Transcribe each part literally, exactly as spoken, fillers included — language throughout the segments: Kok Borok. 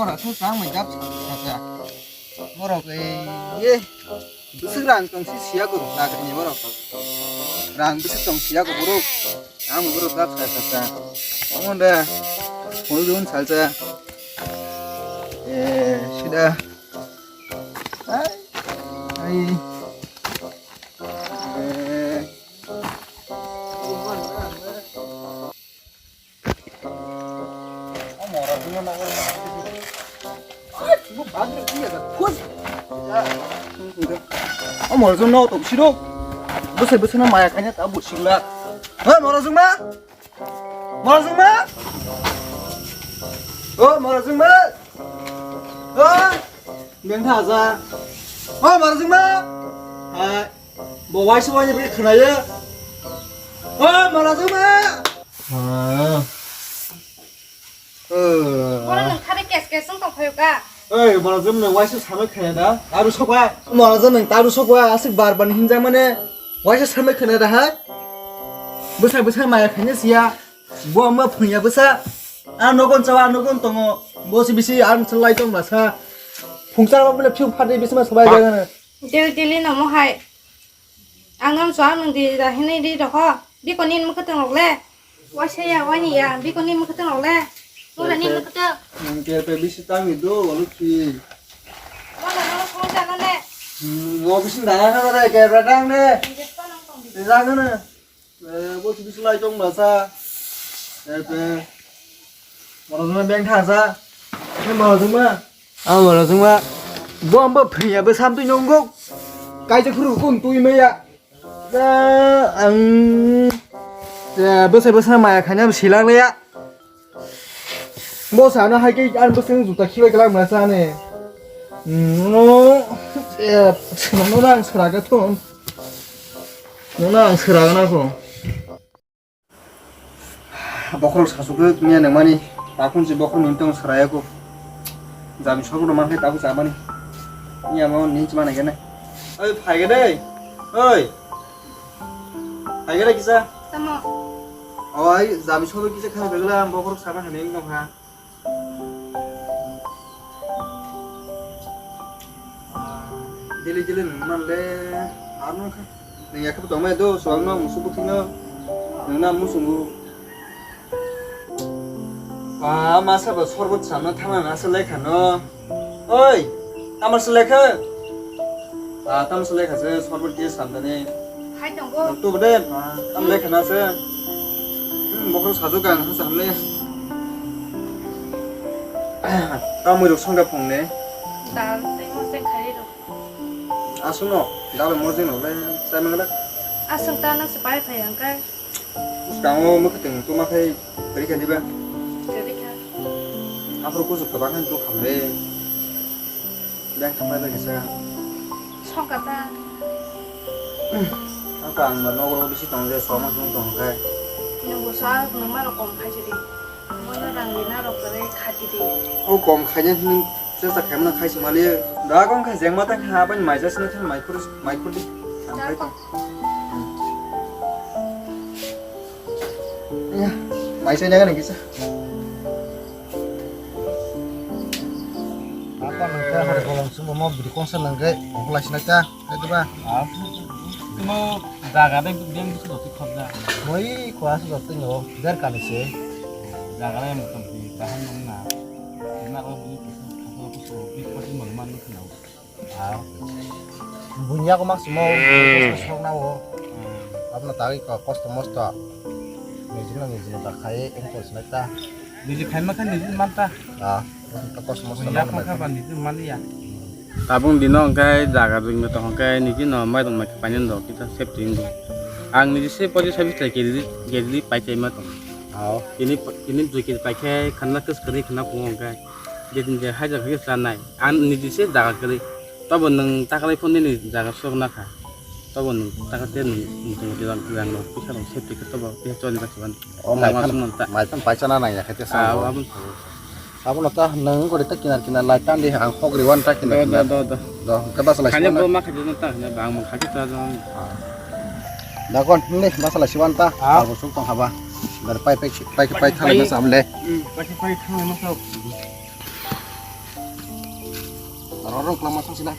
Aswk chang mai dap sa sa. Borok ei ye bwswk rang tong si siya ko rok lagri ni borok. Rang bwswk tong siya ko borok. Ang borok dap sa sa sa. Omo da. Hoi dun salsa. Eh, sida. Ai. Ai. Eh. O morojwng no tong siro. Bwsai bwsai no maya kanya ta bo singla. Hoi morojwng ma. Morojwng ma. O morojwng ma. Hoi. Beng tha ja. O morojwng ma. Hai. Bo waisa waisa bini khwnayo. O, mala juma. Ah. Bono nwng thari kes kes wng tongphaio ka? Oi, mala juma nwng waisa samai khwnayo da. Taru sokwa. Mala juma nwng taru sokwa, aswk bar bar hinjak mane. Waisa samai khwnayo da hai. Bwsai bwsai maya khaina siya. Bo ma phwnya bwsa. A nogon chawa, a nogon tongo. Bo si bisi ang chalai tong basa. Phungchar ba bole phiu phari bisi ma sabai jagana. Dil dili no mo hai. Ang am chwang nung di da hinui di rokho. Biko nin mwkhwtwng rok le. Waisa ya, wani ya. Biko nin mwkhwtwng rok le. Nura nin mwkhwtwng. Nung ker pe bisi tang ni do, walu ki. Wala no song jana le. Hmm, mo bisi dana na re, ker pe tang ne. Nung jespa nang tong di. Dana na. Eh, bo tini slai tong masa. Eh, pe. Morojwng beng tha sa. Ni morojwng ma. Ah, morojwng ma. Bo ambo phiya bo sam twi nongo. Kaisa khuru kun twi maya. Da ang. Ya, bwsai bwsai maya khanya silang ya. Bo sana hai ke an bwsai juta khibai kala masa ne. No. Ya, no nang sraga thon. No nang sraga na ko. Bokhorok sasukhe miya nangmani, takhunsi bokhorok nini tong sraya ko. Jami sokro mankhe tabuk chabani. Miya mo ninch mana gene. Oi, phaigede. Oi. Phaigede kisa. Tamo. Oi, jami sokro kisa kha begla bokhorok sama hane nong ha. Dili dili nung man le, ar nung kha. Nung yakhe tong mai do, suang no, musu bukhi no. Nung na musungu. Ah, masa ba sorbot samna thangna na se lekha no. Oi, tamar se lekha? Ah, tamar se lekha se sorbot dia samdani. Hai tongo. Tu bade, tam le khana se. Hmm, bokhorok sajwk ang, hasa hamle. Tam mui rok songda phung ne. Dal tei moseng khai rok. Aswk no, dal moseng no le, sai mangla. Aswk ta nang se pai phai ang kai. Swkango mwkhwtwng tuma khai kwrwi kha diba? Kwrwi kha. Aphuru kuchuk kwbang khe tuk khamle. Beng thanglai bai kisa. Songkha ta. Ako ang ba nogo bisi tong je, soma song tong khai. Nwng bo sa, nwng mano kom khai sidi. Bono rang rina rok kwrwi khati di. O kom khaina hwnwi chesta khaimano khai se mali. Da kong khai jengma ta kha, abani mai jasna khe mai khur, mai khur di. Ang khai tong. Iya, mai se nyaga nang kisa. Apa nang kha hari bolong sumbo mo bidi kongsa nang khe, kongsa lai sinai ta, khe diba? Ah, mo jaga de beng bisu doti khobda. Moi khwa su doti no, der kani se. Jaga de mo tampi tahan nang na. Na ko bini khasa khasa ko so bi khati mang man ni khna. Ah. Bunya ko mak simo sok na o. Abna tagi ko kosto mosto. Nijino nijino ta khai eng kor sinai ta. Niji khai ma kha niji man ta. Ah. Kosto mosto. Bunya na ko kha ba niji man ya. Tabung dino hwnkhe jaga ringno tong hwnkhe niji no mairung mai khe painani do kita safety wngdi. Ang niji se poisa service tai kiri kiri pai chai ma tong. Ah. Ini ini dui kiri pai khe khanna kwswk kwrwi khanna pungo hwnkhe. Jedin je hai jaga khe chanai, ang niji se jaga kwrwi. Tobo nwng takalai phone nini jaga sok na kha. Tobo nwng takate nwng muchung muchung rang rang rok pisa rok safety khe tobo pisa choli baksa ban. O mai lama phan, sung nang ta. Mai phan paisa na nang ya khe te sa. Ah, o. Abon sabo. Abono ta nwng gori ta kinar kinar lai tan di ang hok ri wan ta kinar kinar. Do, do, do. Do, hwnkhe basa lai. Kanya sung bo na. Ma khaji ta hwnkhe bang mung khaji ta jong. Ah. Da kon, ni basa lai siwan ta. Ah. Abo suk tong haba. Dar pai pai pai pai thalai na sam le. Hmm, pai pai thalai na sam. Rorok lama thang sila.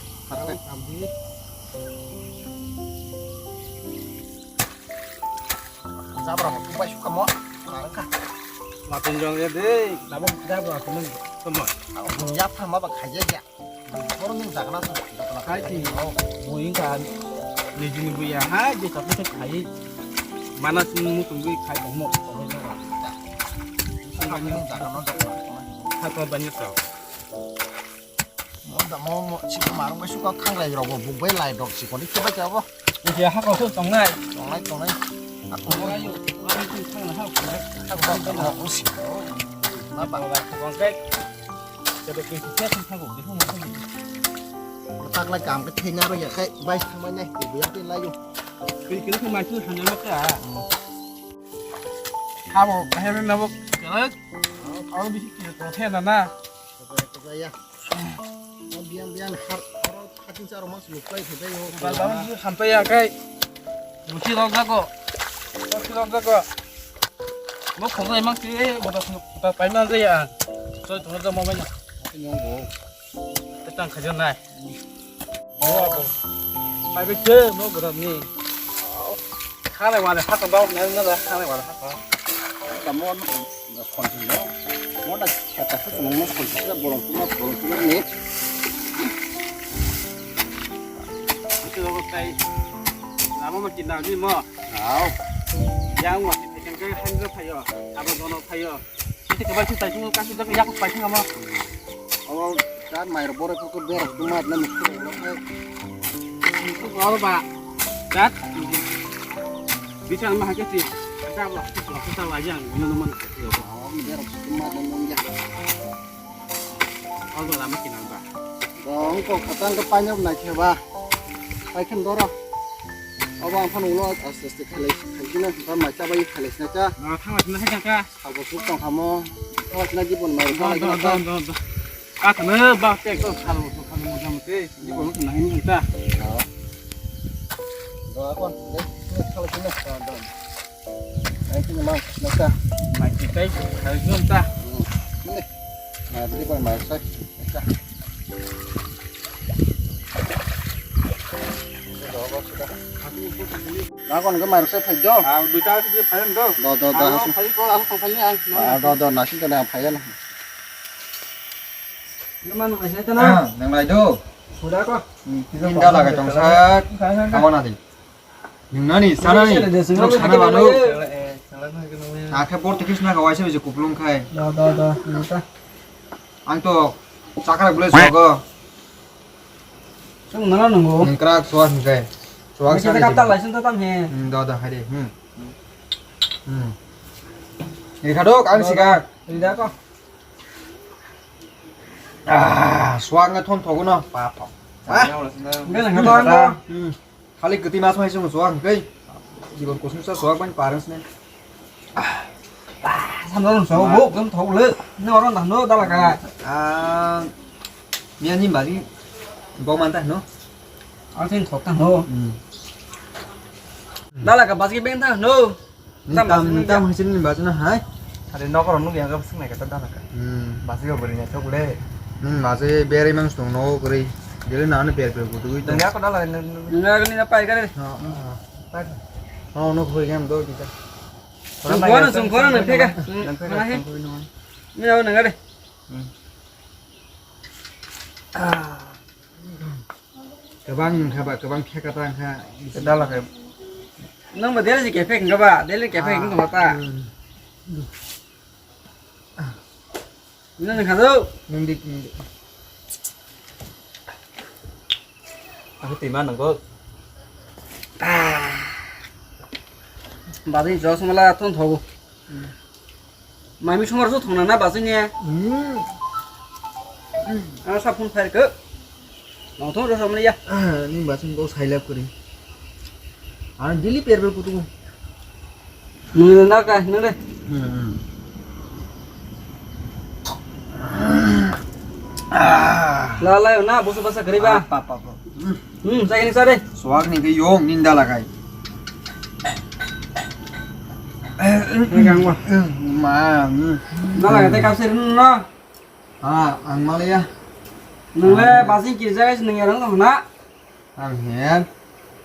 Jabra mo bai suka mo. Narang ka. Matung jong ya de. Nabo jabra ko nang. Tama. Aku ya pha ma ba khaja ya. Borok ni jagna sa. Hai ti. Oh, bo ingka. Ni jini bu ya ha je tapi khai. Mana sini mutung bu khai mo. Sa ni jagna jagna. Hai ko banyak tau. Mo da mo mo chikon marung bai suka khangrai rok bo buk bai lai dok chikon ni kebai kabo. Ni je hakau suk tongnai. Tongnai tongnai. Hakau mo. Ayo, ayo, suk thangna hakau. Hakau mo sik. Ma bang ba ko bang kai. Jabo kin suk thang ko, di mo. Taklai kam ke thina ro ya kai bai thangmai nai. Buya ke layo. Kin kin ma chu hanya ma ka. Habo, hebe na bo. Aro bisi kisa tongthai na na. Kisa ya. O biang biang har har hatin charo mas luklai thai yo. Bal bal bisi khampai ya kai. Musi rok jago. Musi rok jago. Mo khonai mang si boda boda paima jaya. Soi tongna jama bai na. Nyong bo. Tetang khajo nai. Bai bai che no gura ni. Khale wale ha to bau na na da khale wale ha to. Tamo no khonji no. Mo da khata khata no khonji da bolong tu bolong tu ni. Itu lo kai. Lama ma kinal ni mo. Au. Yang wa ni kan kai han ga phayo. Abo dono phayo. Iti kabai sing taisung kasi jaga yak paisung ama. Abo kan mai bore ko ber tu mat na mukhu lo kai. Itu kalau ba. Dat. Bisa nama hakati. Ada apa? Kita lagi yang ini teman. Oh, ber tu mat na nong ya. Aldo lama kinal ba. Dong ko khatang ko painok nai khe ba. Pai khen doro. Abo ang phano ulo aste aste khalai khaisina ba mai cha bai khalai sina cha. Na thang sina hai ka. Sabo suk tong khamo. Thang sina jibon mai Don don don don don. Ka thang ba tek to sabo suk khamo mota mate. Jibon ko nai ni ta. Do akon. Khalai sina. Don don. Ai, sini mang, nasa. Mai kitai, harus nung ta. Hmm. Ini. Nah, jadi kau masak, nasa. Nah, kau nggak masak, saya do. Ah, duita itu dia payah do. Do, do, do, Aku langsung. Paling kau langsung paling ya. Ah, do, do, nasi tu dah payah lah. Ini mana nasi tu na? Ah, nang lai do. Sudah kok. Hmm, ini dah lah, kacang sak. Kawan nanti. Nungnani, sanani, sana banu. Akhe por tikis na kawai se kuplung khai. Da, da, da, neta. Ang to chakrak bole sogo. Sung nana nungo. Nungkrak soa hingkai. Soa sana kata lai sung tatam he. Hmm, da, da, hai de. Hmm. Hmm. Ini kadok ang sigak. Ini da ko. Ah, soa nge thon thogo no. Papa. Ah. Enggak, enggak. Hmm. Khali kwtwi mas mai chwng chwng khe. Jibon kusung sa chwng ban parents ne. Samno rung sa bo gam thok le. Ne oro nang no dala ka. Ah, miya ni bari bo man ta no. Ang thing thok ta no. Hmm. Dala ka bas ki ben ta no. Tam tam hasin ni bachana hai. Hari nokor nuk yang ka sing nai kata dana ka. Hmm. Basi ko beri nyai chok le. Hmm, basi beri mang sung no kori. Dili na ne per per kutu itu. Nang ya ko dala nang. Nang ni na pai kare. Ha, ha. Pai. Ha, no koi gam do kita. Sung kora sung kora na peka. Nang peka sung koi no. Ni au nang are. Hmm. Ah. Kwbang wngkha ba, kwbang khe kwta wngkha. Dala khe. Nang ba dele je kepek wngkha ba, dele kepek wngkha ba ta. Nang wngkha do. Nang dik, nang dik. Aku terima nang kok. Badi jos mala ton thogo. Mami sumar su thongna na basing ya. Hmm. Ang sa phone fire ke. Nong thong rasa mani ya. Ah, ni basing ko sailap kori. Ang daily per per kutu. Nung na ka nung de. Hmm. Ah. La la na bosu basa kari ba. Apa apa apa. Hmm. Hmm, saya ini sare. Suak ni ke yong ninda lagai. Ini kang wah. Ma. Hmm. Dala kate kapsir no. Ah, ang malaya. Nwngle basing kirjak nwngyarang tong na. Ang hen.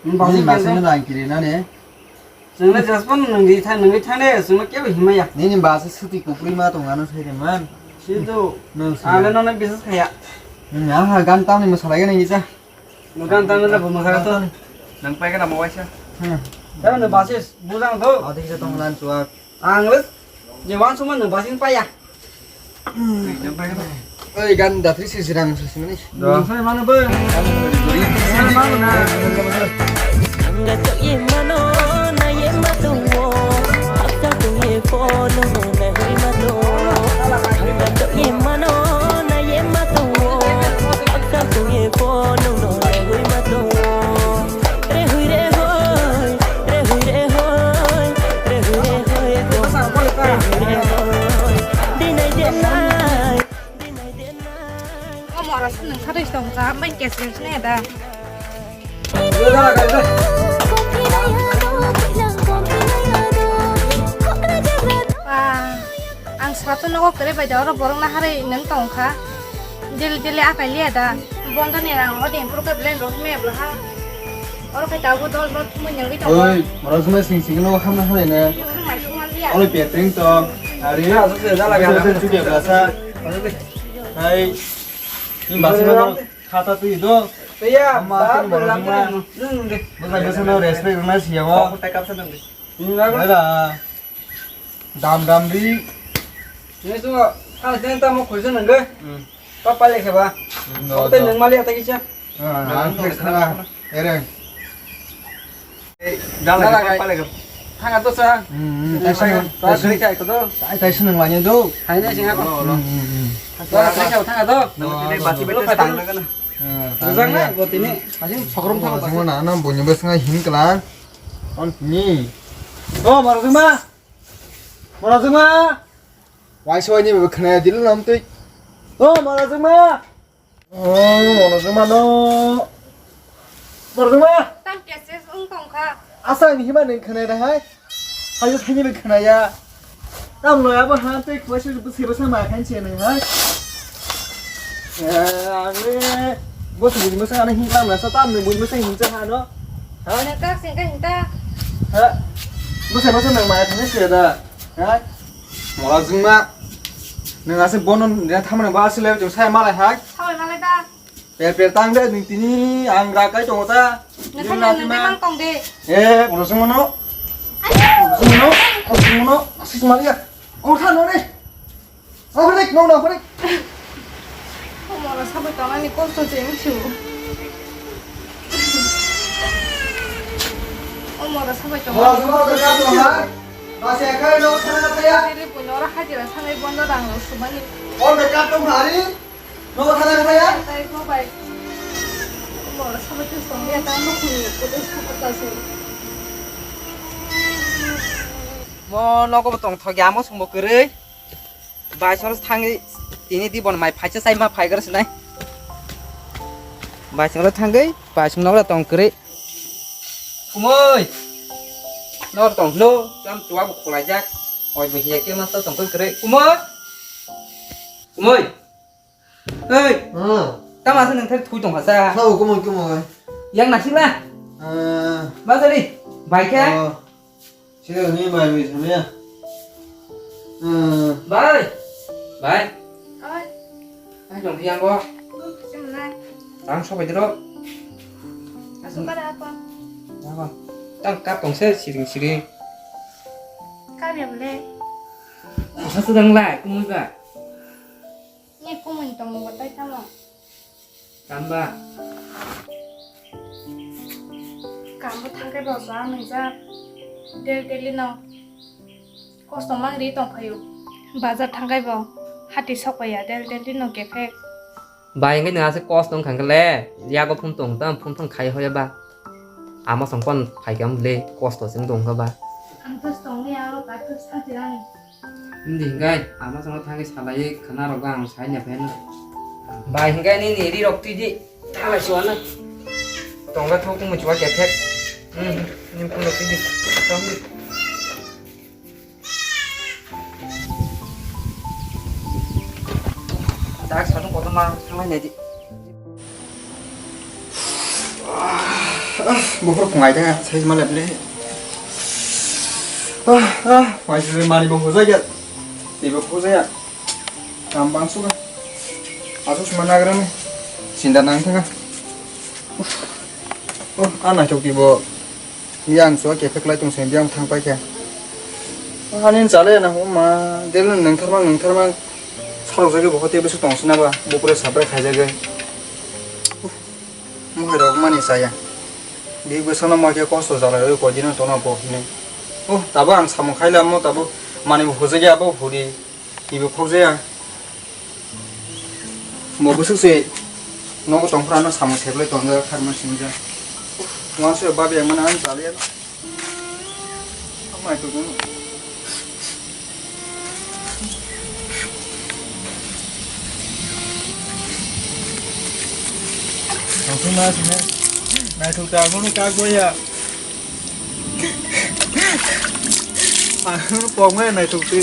Nini basing kirjak. Nini basing kirjak. Ang kirinani. Chwngle jaspan nungdi tha nungdi thane chwngno kebo himaya. Nini basi suti kupri ma tong ano sai de man. Situ. Nung sai. Ale nono bisas khaya. Nung aha gan tamni masalai gani gisa. Nung gan tamni la buma khaga to. Nang pai kana mo waisa. Hmm. Tamo nung basis bujang to. Adi kisa tong lan chuak. Ang les. Je wan suma nung basing paya. Oi, gan datri si sirang sa sini. Dong sai mana be? Sai mana na? Ang gato ye mano na ye mato wo. Akta tu ye kono na hui mato. Ang gato ye mano na ye mato wo. Akta tu ye kono na hui mato. Re hui re hoi, re hui re hoi, re hui re hoi, re hui re hoi, dinai dinai, dinai dinai. O mora se nung khatoi tong kha, bai kes kes ne da. Ba. Ang sato nogo kwrwi bai da, oro borok naharwi nung tong kha. Daily daily akai liya da. Bondo ni rang o din puro khe belai rok me bla ha. Oro khai tabuk dol dol thumui nungwi tongo. Oi, mora sumai sing sing no hamna halai ne. Thang mai sung man liya. Olo petring to. Ari. Asok se jala gana. Chuti bla sa. Hai. Ni basi ma khata twi do. Iya. Amma ba, tin mora sumai. Nung de. Bwsai bwsai no respect rwna siya o. Kok tai kapsa nung de. Nung de. Dam dam ri. Ni su, ang sen ta mo khuisa nang ge. Hmm. Pa pa le khe ba. Hmm, ote no, nang mali ata kisa. Ah, ang khe khara. Ereng. Dala dala pa pa le khe. Thanga to sa. Hmm, hmm, tai sa. Ta khe khe ko do. Tai tai sa nang lanya do. Hai na singa ko. Hmm, hmm, hmm. Ta khe khe thanga do. No, no, no. Bati bati tang na kana. Ah, rujak na, tang na. Boti ni. Asing sokrom thang. Sokrom na, na boni bwsnga hin kala. On ni. O, mara juma. Mora juma. Wai soi ni bebe khna dil nam tui. O mora juma. O mora juma no. Mora juma. Tam kese ung tong kha. Asa ni hima ning khna da hai. Hayo thani be khna ya. Tam lo ya bo ha tui khwa se bu se ba sa ma khan che nang hai. Eh, ang le. Bo se bu mo sa na hin lam na sa tam ni bu mo sa hin cha ha no. Ha? Nang kak sing ka hin ta. Ha? Mo sa mo sa nang ma ya thani se da. Ha? Mora jingma. Nang ase bono ne thamani ba ase le jong sai malai hai. Thamani malai ba. Per per tang de ning tini ang ra kai tongo ta. Nang tini thani na nang tini mang tong de. Eh, mora jingma no. Ayo. Mora jingma no. Mora jingma no. Asis malia. Kok thano ni. Opening, no, no, opening. Omoro sabai tongnani kosto se wngsu. Omoro sabai tongnani kosto se wngsu. Moro sabai tongnani kosto se wngsu. Basi ekhe no thana thaya. Dili puno oro hajira thangwi bondo rang rok sumani. Bondo kap tong hari. No thana thaya. Tai ko bai. Omoro sabai tongnani ta nukhung ni kosto sabai ta se. Mo nogo bo tongthok ya, mo sumbo kwrwi. Baisongno thangwi tini di bon mai phaisa sai ma phaigra sinai. Baisongno thangwi baisongno ora tong kwrwi. Kumui. Nor tong hlo, tam chuwa bo khulaijak. Oi bo hiya ke ma to tong kwrwi. Kumui. Kumui. Ei. Ah. Tama se nang thari thui tong hasa. Sao kumui kumui. Yang nasila. Ah. Bazari. Bai khe. Ah. Sini ni mai mai sama ya. Hmm. Bai. Bai. Oi. Ai dong yang bo. Simnai. Tang sobai dro. Asu kada apa? Apa? Tang kap tong se siring siring. Kap ya bole. Asa sedang lai kumui ba. Ni kumui tong mo tai tamo. Kamba. Kambo thangkai bo sa nungjak. Del deli no. Kosto mangri tong phaio. Bazar thangkai bo. Hati sok paiya del deli no kefek. Bai, hingke nang ase kosto wngkha hingke le. Yago phone tong tam, phone phone khai hoya ba. Ama song kon khai kam le, kosto sing tong kha ba. Ang to tong ya, ka to sa tirani. Hindi hingkai, ama songno thangwi salaiwi khwna rokgo ang saini phaino. Bai hingkai nini ri rok twi di, thalai suana. Tongla thok tongmo chuwa kethek. Hmm, nini phone rok twi di. Tong di. Dak sanu kotor ma thanglai nai di. Ah, buphuru phungai tanga, sai ma leble. Ah, ah, phungai se mani bo hujai ya. Tei bo hujai ya. Kam bang suka. Asus ma nagra ni. Sinda nang tanga. Oh, ah, naithok tei bo. Yang so ke pheklai tong sen yang thang pai khe. Ani chale na ho ma, del nang tharma, nang tharma. Sarok jage bo hote besu tong sina ba. Bupure sapre khai jage. Mohai rok mani saya. Big bwsano ma khe kosto jala rwi koi dino tongna bo hinwi. Oh, tabo ang samung khai lamo tabo mani bo hujai ya bo huri. Ibo khok jaya. Mo bwswk se nogo tong phra no samung seplai tong jak kharma sing jak. Uansuk babi ang mani ang chali ya. Amai to. Naithok ta, naithok ta, abono kak boya. Abono pokmaya naithok twi.